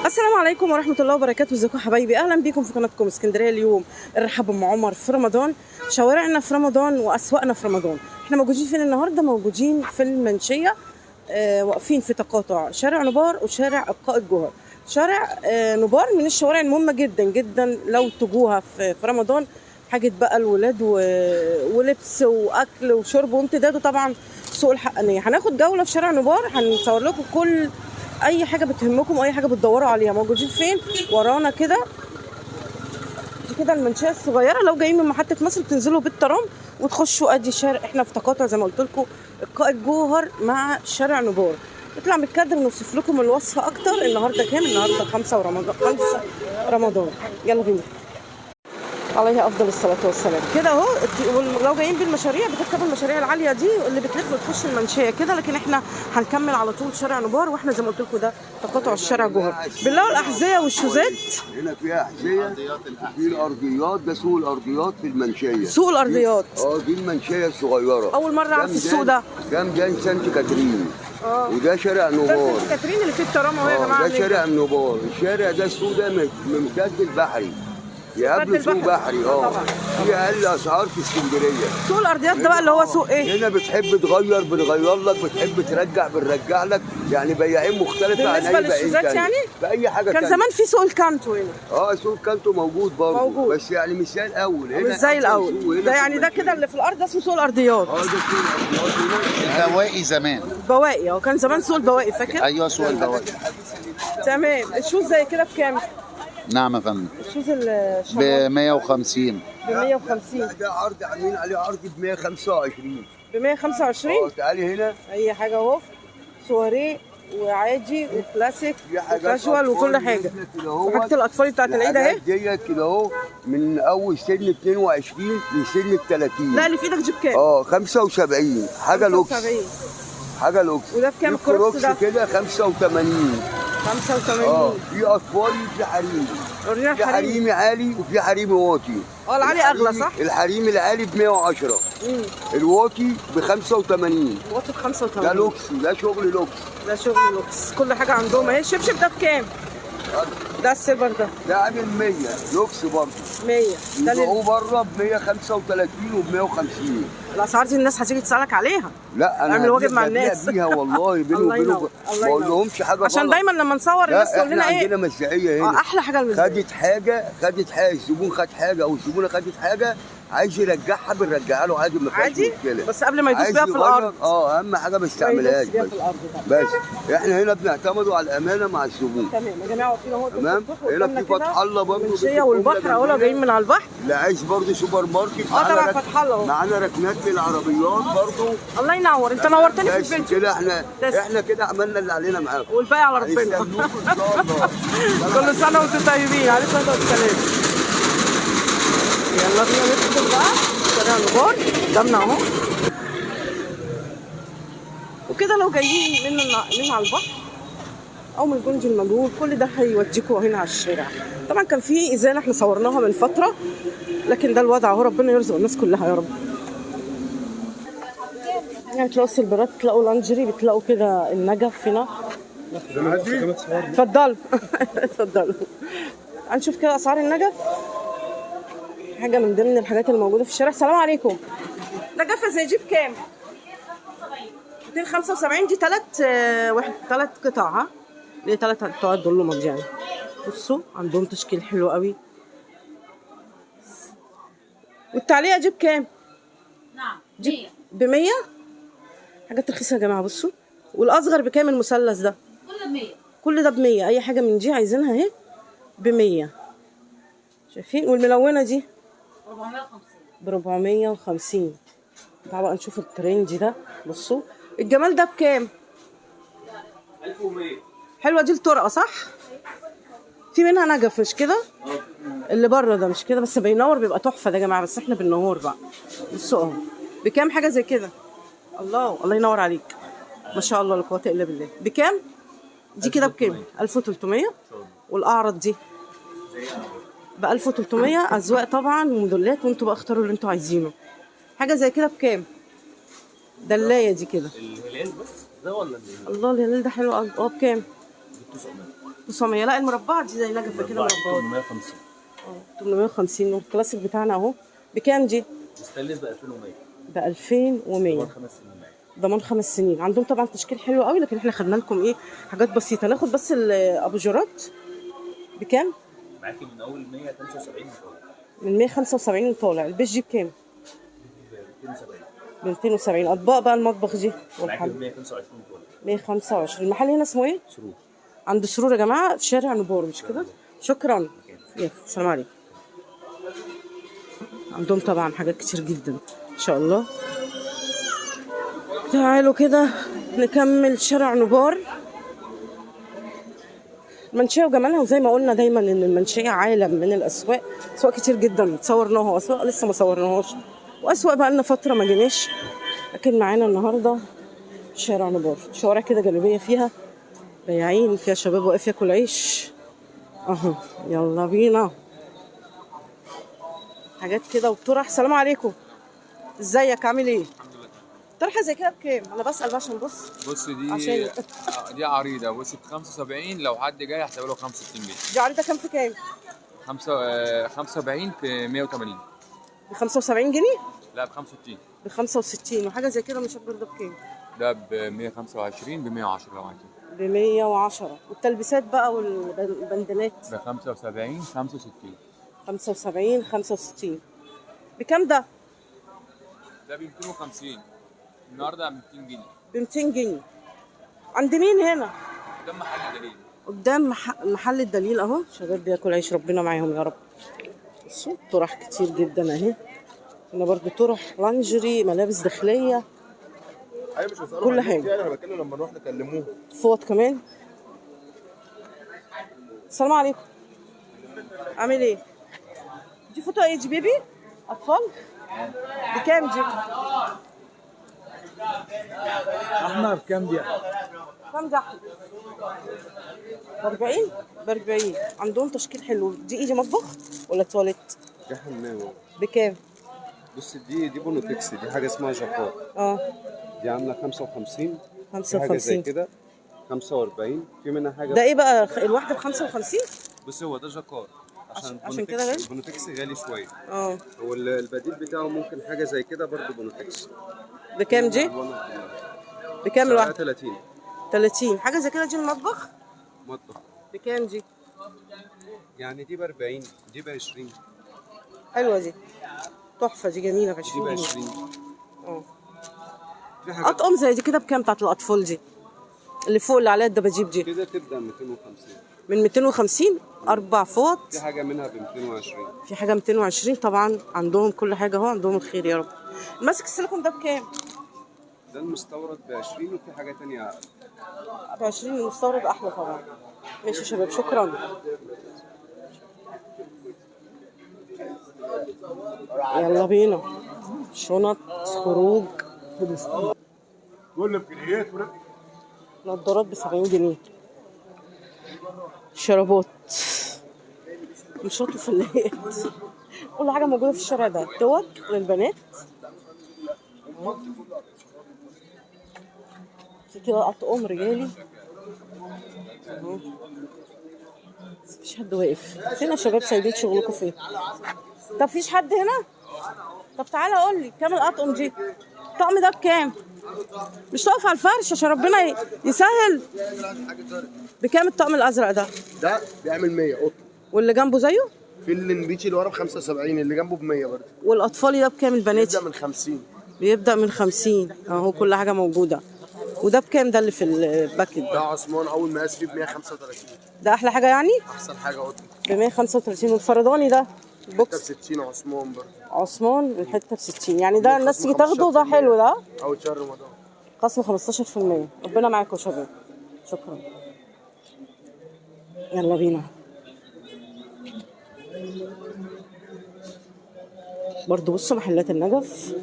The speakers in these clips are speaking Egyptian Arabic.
السلام عليكم ورحمة الله وبركاته. ازيكم حبايبي؟ اهلا بيكم في قناتكم اسكندرية اليوم. الرحاب ام عمر في رمضان، شوارعنا في رمضان واسواقنا في رمضان. احنا موجودين فين النهارده؟ موجودين في المنشية، واقفين في تقاطع شارع نوبار وشارع القائد جوهر. شارع نوبار من الشوارع المهمة جدا جدا لو تجوها في رمضان، حاجة بقى الولاد ولبس واكل وشرب وامتداده طبعا سوق الحقانية. هناخد جولة في شارع نوبار، هنصور لكم كل اي حاجة بتهمكم واي حاجة بتدوروا عليها. موجودين فين؟ ورانا كده، دي كده المنشيه الصغيرة. لو جايين من محطة مصر بتنزلوا بالترام وتخشوا ادي شارع. احنا في تقاطع زي ما قلت لكم القائد جوهر مع شارع نوبار. نطلع من الكادر نوصف لكم الوصفة اكتر. النهارده كام؟ النهارده 5 رمضان، 5 رمضان. يلا بينا. عليه افضل الصلاة والسلام. كده اهو، لو جايين بالمشاريع بتركبوا المشاريع العالية دي اللي بتلف وتخش المنشيه كده، لكن احنا هنكمل على طول شارع نوبار. واحنا زي ما قلت لكم ده تقاطع الشارع جوهر. بالله الاحذية والشوزات هنا فيها احذية، في الارضيات. ده سوق الارضيات في المنشيه. سوق الارضيات. دي المنشيه الصغيرة. اول مرة اعرف السوق ده. ده ميدان سانت كاترين. وده شارع نوبار. ده سانت كاترين اللي فيه الترام اهو يا جماعة. ده شارع نوبار. الشارع ده السوق ده ممتد البحري، يقابله سوق بحري. في اقل اسعار في اسكندرية. سوق الارضيات ده بقى اللي هو سوق ايه؟ هنا بتحب تغير بنغير لك، بتحب ترجع بنرجع لك، يعني بياعين مختلفة عن اي بالنسبة للشوزات يعني؟ باي حاجة. كان زمان في سوق الكانتو هنا. سوق الكانتو موجود برضه، موجود بس يعني مش زي الاول. هنا مش زي الاول. ده يعني ده كده اللي في الارض ده اسمه سوق الارضيات. ده سوق الارضيات. البواقي زمان. بواقي. كان زمان سوق البواقي، فاكر؟ ايوه سوق البواقي. تمام. ال shoes زي كده بكام؟ نعم يا فندم. ال shoes ب 150. ب 150. ده عرض عاملين عليه عرض ب 125. ب 125. تعالي هنا اي حاجة اهو، سواريه وعادي وكلاسيك وكاجوال وكل حاجة. وحاجه الاطفال بتاعت العيد اهي ديت كده اهو، من اول سن 22 لسن 30. لا اللي في ايدك دي بكام؟ 75. حاجة لوكس. حاجة لوكس. وده بكام الكروكس ده؟ كده 85. 85. في اطفال وفي حريمي. في حريمي عالي وفي حريمي واطي. العالي اغلى صح؟ الحريمي العالي ب 110. الواطي ب 85. الواطي ب 85. ده لوكس، ده شغل لوكس. ده شغل لوكس، كل حاجة عندهم اهي. الشبشب ده بكام؟ ده ال slipper ده. ده عامل 100 لوكس برضه. 100. ده بيبيعوه بره ب 135 وب 150. الاسعار دي الناس هتيجي تسالك عليها. لا انا اعمل واجب مع الناس بيها والله، بيني وبينهم ما اقول حاجة عشان دايما لما نصور الناس تقول لنا ايه. عندنا مشاريع هنا. احلى حاجة المزارع. خدت حاجة، الزبون خد حاجة او الزبونه خدت حاجة عايز يرجعها بنرجعها له عادي، ما فيهاش مشكلة. بس قبل ما يدوس بيها في الارض. اهم حاجة ما يستعملهاش بس احنا هنا بنعتمدوا على الامانة مع الزبون. تمام يا جماعة، واقفين اهو. تمام. هنا في فتح الله برضه والبحر اهو، لو جايين من على البحر. لا عايز برضه سوبر ماركت. طبعا فتح الله اهو. معانا ركنات للعربيات برضه. الله ينور، انت نورتني في الفيديو كده. احنا كده عملنا اللي علينا معاكم والباقي على ربنا. هيستنوكم ان شاء الله. كل سنة وانتم طيبين، عليه الصلاة والسلام. يلا بينا ندخل بقى شارع نوبار قدامنا اهو. وكده لو جايين من على البحر او من الجندي المجهول كل ده هيوديكوا هنا على الشارع. طبعا كان في ازالة احنا صورناها من فترة، لكن ده الوضع اهو. ربنا يرزق الناس كلها يا رب. يعني تلاقوا سلبرات، تلاقوا لانجري، بتلاقوا كده النجف هنا. اتفضلوا. اتفضلوا. هنشوف كده اسعار النجف. حاجة من ضمن الحاجات اللي موجودة في الشارع. السلام عليكم. نجفه زي دي بكام؟ 275. دي 3 قطع. ها ليه 3 بتوع الدلومات دي يعني. بصوا عندهم تشكيل حلو قوي. والتعليقه دي بكام؟ نعم دي ب 100. حاجات رخيصة يا جماعة. بصوا. والاصغر بكام المثلث ده؟ كله ب 100. كل ده ب 100. اي حاجة من دي عايزينها اهي ب 100. شايفين؟ والملونه دي 450. ب 450. تعالوا بقى نشوف الترند ده. بصوا الجمال ده بكام؟ 1100. حلوة دي الطرقه صح؟ في منها نجف مش كده؟ اللي بره ده مش كده، بس بينور بيبقى تحفة ده يا جماعة، بس احنا بالنهار بقى. بصوا اهو بكام حاجة زي كده؟ الله الله ينور عليك، ما شاء الله لا قوة الا بالله. بكام؟ دي كده بكام؟ 1300. والاعرض دي ب 1300. اذواق طبعا وموديلات، وانتوا بقى اختاروا اللي انتوا عايزينه. حاجة زي كده بكام؟ دلايه دي كده. الهلال بس ده ولا الهلال؟ الله الهلال ده حلو قوي. بكام؟ 900. 900. لا المربعه دي زي نجفه كده مربعات. 850. 850. والكلاسيك بتاعنا اهو بكام دي؟ الستانلس ب 2100. ب 2100. ضمان 5 سنين معاك. ضمان 5 سنين. عندهم طبعا تشكيل حلو قوي، لكن احنا خدنا لكم ايه حاجات بسيطة. ناخد بس الاباجورات بكام؟ معاكي من اول 175 وطالع. من 175 وطالع. البيج دي بكام؟ ب 270. ب 270. اطباق بقى المطبخ دي معاكي والحل ب 125 وطالع. 125. المحل هنا اسمه ايه؟ سرور. عند سرور يا جماعة، في شارع نبور مش كده؟ شكرا. يلا السلام عليكم. عندهم طبعا حاجات كتير جدا ان شاء الله. تعالوا كده نكمل شارع نبار. المنشية وجمالها، وزي ما قلنا دايما ان المنشية عالم من الاسواق، اسواق كتير جدا صورناها واسواق لسه ما صورناهاش، واسواق بقى لنا فترة ما جيناش، لكن معانا النهارده شارع نبار، شوارع كده جانبية فيها بياعين، فيها شباب واقف ياكل عيش اهو. يلا بينا حاجات كده وطرح. سلام عليكم، ازيك عامل ايه؟ طرحه زي كده بكام؟ انا بسأل بقى عشان بص بص دي عشان دي عريضة، بص ب 75، لو حد جاي هحسبها له 65 جنيه. دي عريضة كام في كام؟ 75 في 180. ب 75 جنيه؟ لا ب 65. ب 65. وحاجه زي كده مشجر ده بكام؟ ده ب 125، ب 110 لو عايزين. ب 110. والتلبيسات بقى والبندانات؟ ب 75، 65. 75، 65. بكام ده؟ ده ب 250 النهارده، ب 200 جنيه. ب 200 جنيه. عند مين هنا؟ قدام محل دليل. قدام محل الدليل اهو. شباب بياكل عيش، ربنا معاهم يا رب. بصوا طرح كتير جدا اهي. هنا برضو طرح لانجري، ملابس داخلية، ايوه مش هسألهم كل عن النت حاجة. يعني انا بتكلم لما نروح نكلموه. فوط كمان. السلام عليكم، عامل ايه؟ دي فوطه ايه دي؟ بيبي اطفال؟ بكام دي؟ احمر بكام دي؟ كام ده؟ ب 40. ب 40. عندهم تشكيل حلو. دي ايه دي، مطبخ ولا تواليت؟ دي حمام. بكام؟ بص دي بونوتكس، دي حاجة اسمها جاكار. دي عامله 55. في حاجة زي 55. كده 45، في منها حاجة. ده ايه بقى الواحدة ب 55؟ بص هو ده جاكار عشان عشان كده غالي؟ البونوتكس غالي شوية. هو البديل بتاعه ممكن حاجة زي كده برضه بونوتكس. بكام دي؟ بكام الواحدة؟ 30. 30. حاجة زي كده دي المطبخ؟ مطبخ. بكام دي؟ يعني دي ب 40، دي ب 20. حلوة دي، تحفة دي، جميلة ب دي 20 ب جنيه. 20. في حاجات اطقم زي دي كده بكام بتاعت الاطفال دي؟ اللي فوق اللي عليها الدباديب دي؟ كده تبدا 250. من 250. 4 فوط. في حاجة منها ب 220. في حاجة 220. طبعا عندهم كل حاجة اهو، عندهم الخير يا رب. ماسك السيليكون ده بكام؟ ده المستورد ب 20، وفي حاجة تانية اقل. ب 20. المستورد احلى طبعا. ماشي يا شباب، شكرا. يلا بينا شنط خروج. نضارات ب 70 جنيه. شرابات، مشاط وفلايات، كل حاجة موجودة في الشارع ده. توك للبنات. في كده اطقم رجالي اهو. بس مفيش حد واقف. فين يا شباب؟ سايبين شغلكم فين؟ طب فيش حد هنا؟ طب تعالى قول لي كام الاطقم دي؟ الطقم ده بكام؟ مش تقف على الفرش عشان ربنا يسهل. بكام الطقم الازرق ده؟ ده بيعمل 100 قطن. واللي جنبه زيه؟ في اللي النبيتي اللي ورا ب 75، اللي جنبه ب 100 برضه. والاطفالي ده بكام البناتي؟ بيبدا من 50. بيبدأ من 50 اهو، كل حاجة موجودة. وده بكام ده اللي في الباكت ده ده؟ عثمان اول مقاس فيه ب 135. ده احلى حاجة يعني؟ احسن حاجة قطن. ب 135. والفرداني ده ده ب البوكس؟ 60 عثمان برضه. عثمان الحتة ب 60 يعني. ده الناس تيجي تاخده، ده حلو ده. اول شهر رمضان. خصم 15%. ربنا معاكم يا شباب، شكرا. يلا بينا برضو بصوا محلات النجف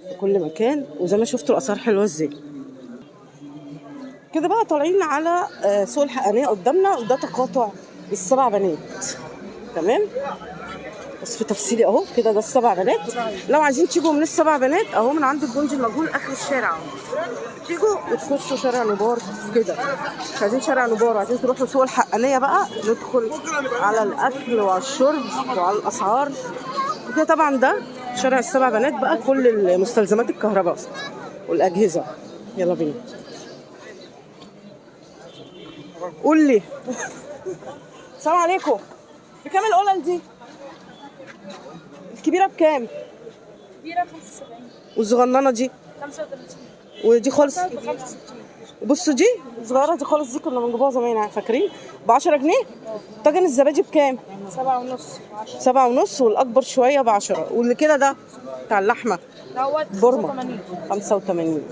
في كل مكان، وزي ما شفتوا الاسعار حلوة ازاي. كده بقى طالعين على سوق الحقانيه قدامنا، وده تقاطع السبع بنات. تمام. وصف تفصيلي اهو كده. ده السبع بنات، لو عايزين تيجوا من السبع بنات اهو من عند الجندي المجهول اخر الشارع اهو، تيجوا وتخشوا شارع نوبار كده. مش عايزين شارع نوبار، عايزين تروحوا سوق الحقانيه بقى، ندخل على الاكل وعلى الشرب وعلى الاسعار وكده. طبعا ده شارع السبع بنات بقى، كل المستلزمات الكهرباء والاجهزة. يلا بينا. قول لي السلام عليكم، بكام القلل دي؟ الكبيرة بكام؟ كبيرة 75. والصغننه دي؟ 35. ودي خالص ب 65. بصوا دي الصغيرة دي خالص، دي كنا بنجيبوها زمان فاكرين؟ ب 10 جنيه. طاجن الزبادي بكام؟ 7.5. 7.5، والاكبر شوية ب 10. واللي كده ده بتاع اللحمة دوت بورما 85.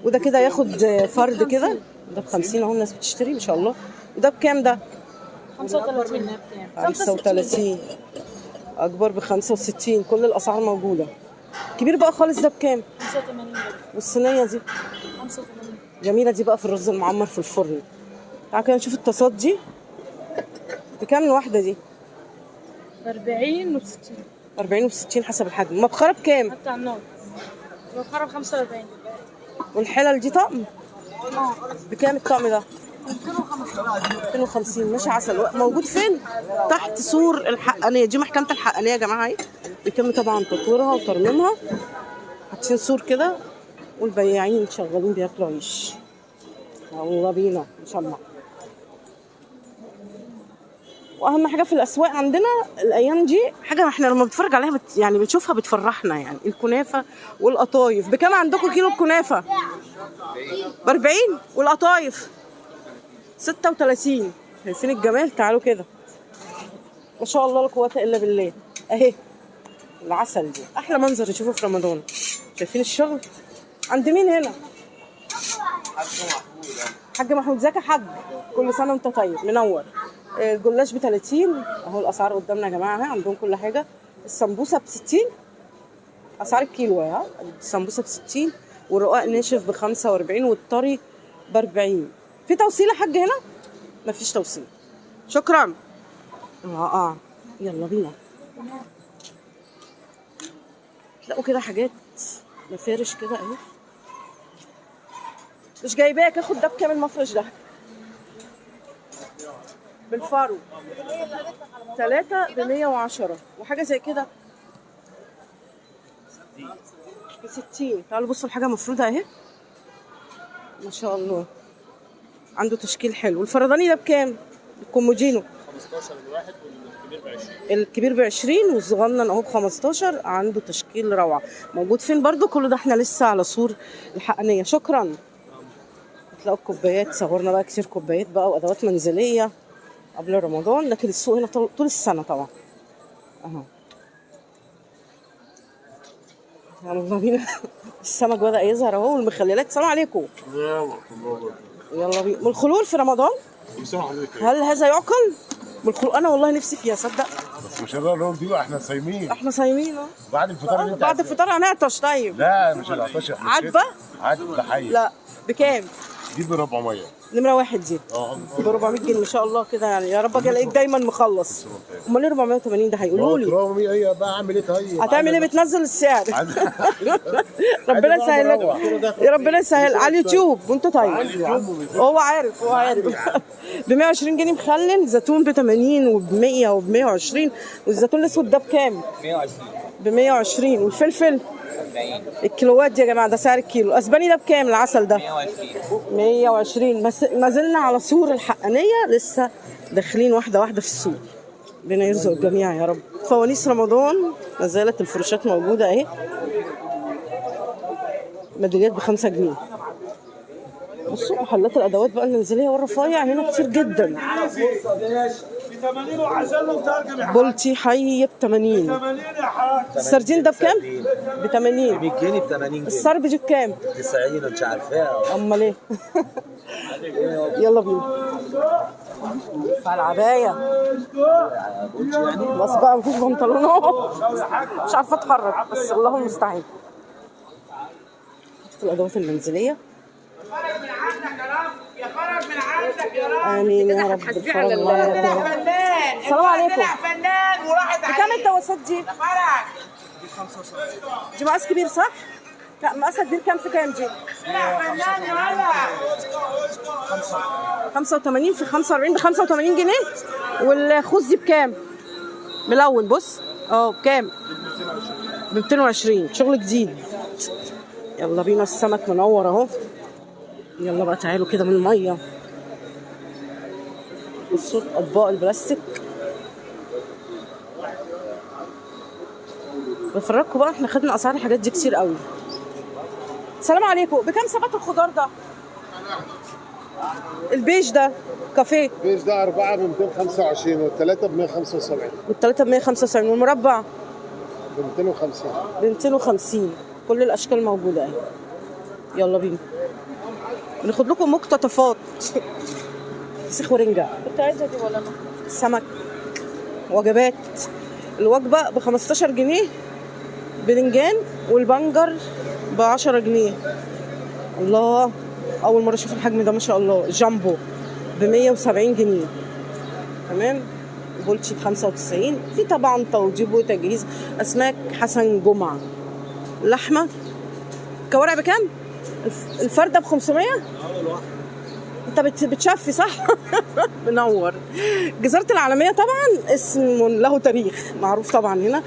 وده كده ياخد فرد كده، ده ب 50 اهو، الناس بتشتري ما شاء الله. وده بكام ده؟ 35. 35. اكبر ب 65. كل الاسعار موجودة. كبير بقى خالص ده بكام؟ 85. والصينيه دي 85. جميلة دي بقى في الرز المعمر في الفرن. تعالوا كده نشوف الطاسات دي بكام الواحدة دي؟ 40 و60. 40 و60 حسب الحجم. المبخره بكام؟ حتى على النار. المبخره ب 45. والحلل دي طقم بكام الطقم ده؟ 250. ماشي عسل. موجود فين؟ تحت سور الحقانيه. دي محكمة الحقانيه يا جماعة اهي، بيتم طبعا تطويرها وترميمها. حاطين سور كده والبياعين شغالين بياكلوا عيش. يلا بينا نشمع. واهم حاجة في الاسواق عندنا الايام دي، حاجة احنا لما بنتفرج عليها يعني بنشوفها بتفرحنا، يعني الكنافه والقطايف. بكام عندكم كيلو الكنافه؟ ب 40، والقطايف 36. شايفين الجمال؟ تعالوا كده ما شاء الله لا قوة الا بالله. اهي العسل دي احلى منظر تشوفه في رمضان. شايفين الشغل عند مين هنا؟ حاج محمود. ازيك يا حاج؟ كل سنة وانت طيب، منور. الجلاش ب 30 اهو، الاسعار قدامنا يا جماعة، عندهم كل حاجة. السمبوسه ب 60، اسعار الكيلو ها. السمبوسه ب 60، والرقاق ناشف ب 45، والطري ب 40. في توصيل يا حاج هنا؟ مفيش توصيل. شكرا. يلا بينا. تلاقوا كده حاجات مفارش كده اهي. مش جايباك. اخد ده بكام المفرش ده؟ بالفارو 3 ب 110. وحاجه زي كده ب 60. تعالوا بصوا الحاجة مفروده اهي ما شاء الله، عنده تشكيل حلو. الفرداني ده بكام؟ الكومودينو 15 الواحد، والكبير ب 20. الكبير ب 20 والصغنن اهو ب 15. عنده تشكيل روعه. موجود فين برضو كل ده؟ احنا لسه على سور الحقانيه. شكرا. هتلاقوا الكوبايات، صورنا بقى كتير كوبايات بقى وادوات منزلية قبل رمضان، لكن السوق هنا طول السنة طبعا اهو. يلا بينا. السمك بدأ يظهر اهو، والمخللات. السلام عليكم. يلا بينا. من الخلول في رمضان؟ هل هذا يعقل؟ من الخلول انا والله نفسي فيها صدق. بس مش هنقدر دي بقى، احنا صايمين. احنا صايمين اه. بعد الفطار بعد الفطار هنعطش. طيب لا مش هنعطش احنا. عدبه؟ عدبه حيه. لا بكام؟ دي ب 400. نمره واحد دي ب 400 جنيه ما شاء الله كده، يعني يا رب اجي الاقيك دايما مخلص. امال ايه 480 ده؟ هيقولوا لي 400 ايه بقى؟ اعمل ايه طيب؟ هتعمل ايه؟ بتنزل السعر. ربنا يسهل لك يا ربنا يسهل. على اليوتيوب وانت طيب. هو عارف، هو عارف. ب 120 جنيه مخلل، زيتون ب 80 وب 100 وب 120. والزيتون الاسود ده بكام؟ 120. ب 120. والفلفل 40. الكيلوات دي يا جماعة، ده سعر الكيلو. الاسباني ده بكام العسل ده؟ 120. 120. ما زلنا على سور الحقانيه، لسه داخلين واحدة واحدة في السوق. ربنا يرزق الجميع يا رب. فوانيس رمضان ما زالت الفروشات موجودة اهي. ميداليات ب 5 جنيه. بصوا محلات الادوات بقى المنزلية والرفايع هنا كتير جدا. بولتي حي ب 80. السردين ده بكام؟ ب 80. 100 جنيه ب 80 جنيه. الصرب دي بكام؟ 90 انت عارفاها. امال ايه؟ يلا بينا. فالعباية خلاص بقى مفيش بنطلونات، مش عارفه اتحرك بس الله المستعان. الادوات المنزلية. امين يا رب. السلام عليكم. بكام الدواسات دي؟ دي مقاس كبير صح؟ مقاسها كبير. كام في كام دي؟ 85 في 45 ب 85 جنيه. والخوذ دي بكام؟ ملون بص بكام؟ ب 220. شغل جديد. يلا بينا، السمك منور اهو. يلا بقى تعالوا كده من المية. بصوا اطباق البلاستيك. بفرجكم بقى، احنا خدنا اسعار الحاجات دي كتير قوي. السلام عليكم. بكام سبت الخضار ده؟ البيج ده كافيه. البيج ده 4 ب 225 والثلاثة ب 175. والثلاثة ب 175. والمربع ب 250. ب 250. كل الاشكال موجودة اهي. يلا بينا بناخد لكم مقتطفات. فسيخ ورنجه. كنت عايزه دي ولا انا؟ سمك، وجبات. الوجبة ب 15 جنيه باذنجان، والبنجر ب 10 جنيه. الله، اول مرة اشوف الحجم ده ما شاء الله. جامبو ب 170 جنيه. تمام. بولتشي ب 95. في طبعا توضيب وتجهيز. اسماك حسن جمعه. لحمه كوارع بكام؟ الفرده ب 500. انت بتشفي صح؟ منور. جزيرة العالمية طبعا اسم له تاريخ معروف طبعا هنا.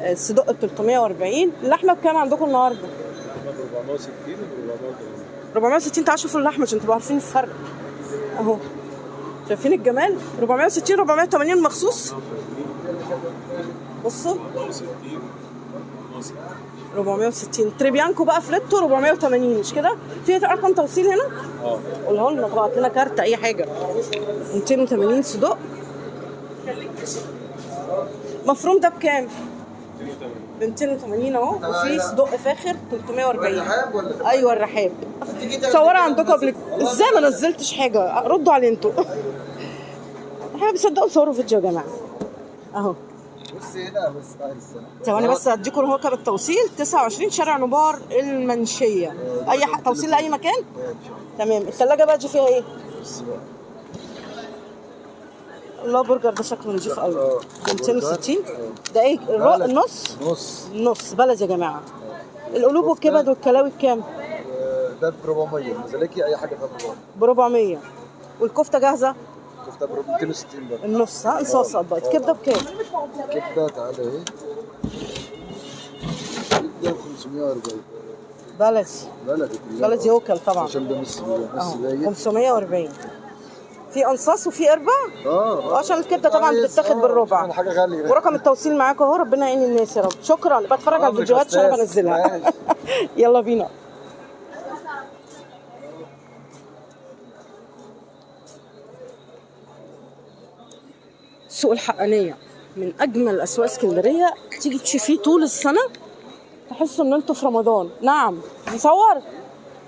الصدق ب 340. اللحمة بكام عندكم النهارده؟ 460 و 480. 460. تعالوا شوفوا اللحمة عشان تبقوا عارفين الفرق اهو. شايفين الجمال؟ 460 480 مخصوص. بصوا 460. تريبيانكو بقى فليتو 480 مش كده؟ في رقم توصيل هنا؟ قولها لنا، طبعت لنا كارت اي حاجة. 280 صدق. مفروم ده بكام؟ ب 280 اهو. وفي صدق فاخر 340. ايوه الرحاب. صورة عندكم قبل. ازاي ما نزلتش حاجة؟ ردوا علي انتوا. احنا بيصدقوا صوروا فيديو يا جماعة اهو. بصي هنا بس. ثواني بس اديكم هو كان التوصيل 29 شارع نبار المنشيه. اي توصيل لاي مكان. تمام. الثلاجة بقى دي فيها ايه؟ الله، برجر ده شكله نضيف قوي. 260. ده ايه؟ النص؟ نص نص بلد يا جماعة. القلوب والكبد والكلاوي بكام؟ ده ب 400. مزلكي اي حاجة فيها ب 400. والكفته جاهزة؟ الكفتة ب 260 برضه. النص ها؟ نصاص اطباق. الكبده بكام؟ الكبده تعالى اهي. الكبده 540. بلدي. بلدي بلدي يوكل طبعا. عشان ده نص نص بايت. 540. في انصاص وفي اربع؟ عشان الكبده طبعا بتتاخد بالربع. حاجة غالية. ورقم التوصيل معاكم اهو. ربنا يعين الناس يا رب. شكرا. بتفرج على الفيديوهات عشان انا بنزلها. يلا بينا. سوق الحقانيه من اجمل اسواق اسكندرية. تيجي تشوفيه طول السنة تحسوا ان انتوا في رمضان. نعم نصور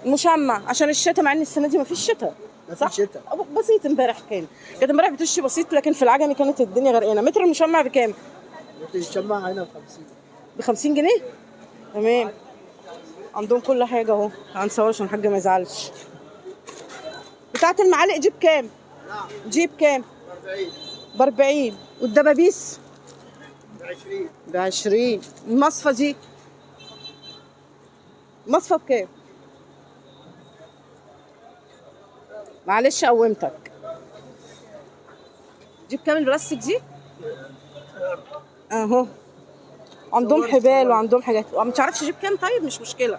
مشمع عشان الشتاء، مع ان السنة دي مفيش شتاء. صح؟ شتاء بسيط. امبارح كانت امبارح بتشتي بسيط، لكن في العجمي كانت الدنيا غرقانة. متر المشمع بكام؟ متر المشمع هنا ب 50. ب 50 جنيه؟ تمام. عندهم كل حاجة اهو. هنصور عشان الحاج ما يزعلش. بتاعه المعالق دي بكام؟ دي بكام؟ ب 40. والدبابيس؟ ب 20. ب 20. المصفى دي؟ مصفى بكام؟ معلش قومتك. دي بكام البلاستيك دي؟ اهو. عندهم حبال وعندهم حاجات. ما تعرفش دي بكام؟ طيب مش مشكلة،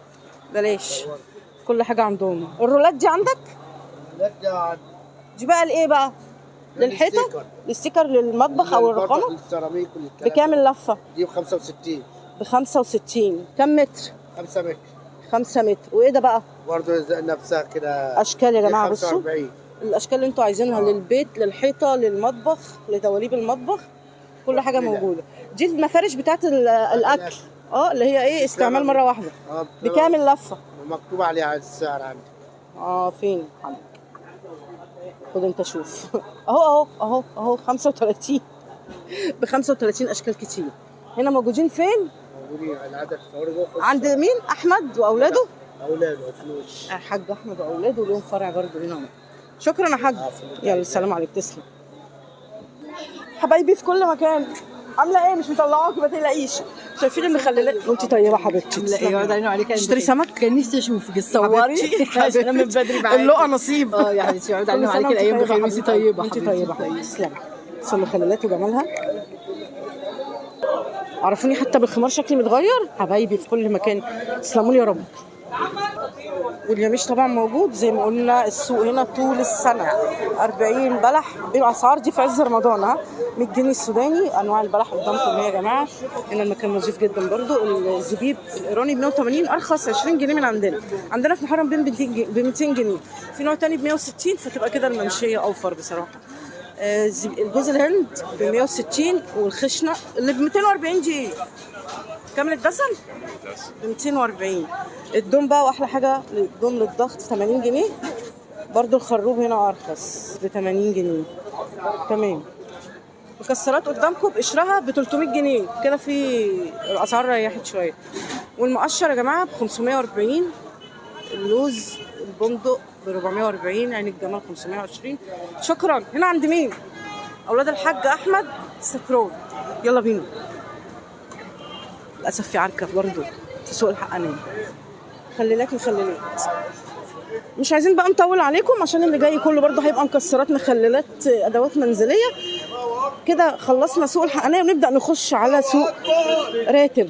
بلاش. كل حاجة عندهم. الرولات دي عندك؟ الرولات دي بقى لايه بقى؟ للحيطه؟ لل sticker، للمطبخ او الرخامه؟ للسيراميك والكلام. بكام اللفة؟ دي ب 65. ب 65. كم متر؟ 5 متر. 5 متر. وايه ده بقى؟ برضه نفسها كده اشكال يا جماعة. بصوا الاشكال اللي انتوا عايزينها للبيت، للحيطه، للمطبخ، لدواليب المطبخ، كل حاجة موجودة. دي المفارش بتاعت الاكل اللي هي ايه؟ استعمال مرة واحدة. بكام اللفة؟ مكتوب عليها السعر عندك. فين عندك؟ خد انت شوف. اهو اهو اهو اهو 35. ب 35. اشكال كتير. هنا موجودين فين؟ موجودين العدد عند مين؟ احمد واولاده؟ اولاده فلوس. الحاج احمد واولاده لهم فرع برضه هنا. شكرا يا حاج. يلا السلام عليك، تسلم. حبايبي في كل مكان، عامله ايه؟ مش مطلعاكي ما تقلقيش. شايفين المخللات؟ وانت طيبة حبيبتي. عامله ايه؟ عليك. تشتري سمك؟ كان نفسي اشوفك تصوري عشان انا من بدري معاكي. اللقا نصيب. اه يا حبيبتي، يعود علينا وعليك الايام بخير. وانت طيبة. وانت طيبة حبيبتي، تسلمي. بس المخللات وجمالها. عرفوني حتى بالخمار شكلي متغير. حبايبي في كل مكان، تسلموا لي يا رب. واليميش طبعا موجود زي ما قلنا، السوق هنا طول السنة. 40 بلح الاسعار دي في عز رمضان. ها 100 جنيه السوداني. انواع البلح قدامكم اهي يا جماعة. هنا المكان نظيف جدا برضو. الزبيب الايراني ب 180، ارخص 20 جنيه من عندنا. عندنا في محرم بين ب 200 جنيه، في نوع تاني ب 160، فتبقى كده المنشيه اوفر بصراحة. الجوز الهند ب 160، والخشنه اللي ب 240 دي ايه؟ كامل الدسم؟ ب 240. الدوم بقى، واحلى حاجة الدوم للضغط 80 جنيه. برضو الخروب هنا ارخص ب 80 جنيه. تمام. مكسرات قدامكم بقشرها ب 300 جنيه كده، في الاسعار ريحت شوية. والمقشر يا جماعة ب 540، اللوز البندق ب 440، عين الجمال 520. شكرا. هنا عند مين؟ اولاد الحاج احمد سكرون. يلا بينا. للاسف في عركة برضه في سوق الحقانيه. مخللات مخللات. مش عايزين بقى نطول عليكم عشان اللي جاي كله برضه هيبقى مكسرات مخللات ادوات منزلية. كده خلصنا سوق الحقانيه ونبدا نخش على سوق راتب.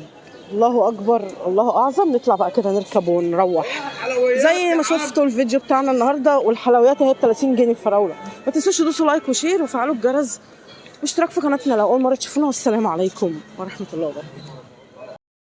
الله اكبر الله اعظم. نطلع بقى كده نركب ونروح. زي ما شفتوا الفيديو بتاعنا النهارده، والحلويات اهي ب 30 جنيه الفراوله. ما تنسوش تدوسوا like و share وفعلوا الجرس واشتراك في قناتنا لو اول مرة تشوفونا. والسلام عليكم ورحمة الله وبركاته.